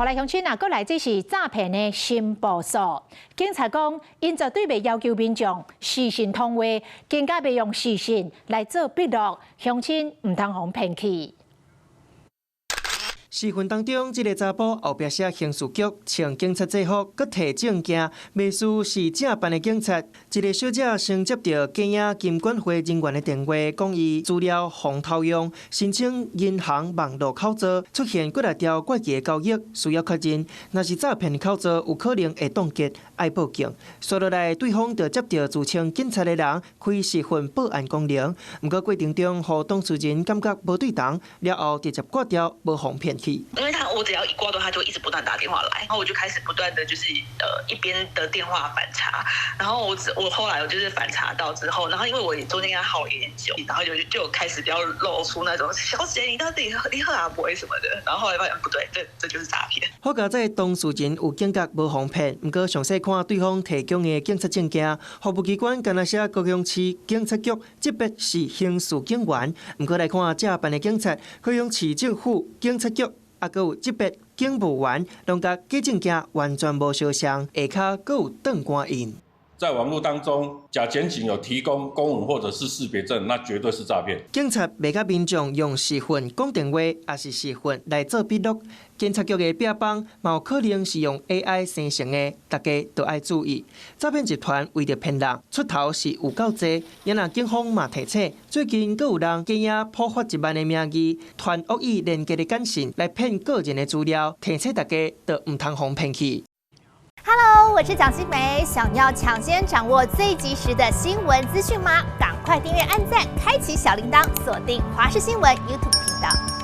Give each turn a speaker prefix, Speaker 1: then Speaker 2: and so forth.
Speaker 1: 予來鄉親啊，閣來這是詐騙的新步數。警察講，𪜶絕對袂要求民眾視訊通話，更加袂用視訊來做筆錄，鄉親毋通予人騙去。
Speaker 2: 視訊當中，這个查埔後壁寫刑事局，穿警察制服，閣提證件，袂輸是正扮的警察。一个小姐先接著假影金管會人員的電話，講伊資料予人偷用，申請銀行網路口座，出現幾若條怪奇的交易，需要確認。若是詐騙口座，有可能會凍結，愛報警。紲落來，對方就接著自稱警察的人開視訊報案功能，毋過過程中，予當事人感覺無對頭，了後直接掛掉，無予騙去。
Speaker 3: 因為他我只要一掛斷，他就一直不斷打電話來，然後我就開始不斷的就是一邊的電話反查，然後我後來我就是反查到之後，然後因為我中間跟他耗了一點久，然後就開始比較露出那種小姐你到底你好啊不會什麼的，然後後來發現不對，這就是詐騙。
Speaker 2: 好佳哉當事人有警覺無予騙，毋過詳細看對方提供的警察證件，服務機關敢若寫高雄市警察局，這筆是刑事警員，毋過來看這扮的警察，高雄市政府警察局。啊，閣有這筆警務員，攏佮假證件完全無相像，下跤閣有頓官印。
Speaker 4: 在網路當中，假檢警有提供公文或者是識別證，那絕對是詐騙。
Speaker 2: 警察袂共民眾用視訊講電話，抑是視訊來做筆錄。警察局的壁板嘛有可能是用 AI 生成的，大家都愛注意。詐騙集團為著騙人，出頭是有夠濟。也若警方嘛提醒，最近閣有人假影普發一萬的名義，傳惡意連結的簡訊來騙個人的資料，提醒大家都毋通予人騙去。
Speaker 5: Hello，我是蔣新梅，想要搶先掌握最及時的新聞資訊嗎？趕快訂閱、按讚、開啟小鈴鐺，鎖定華視新聞 YouTube 頻道。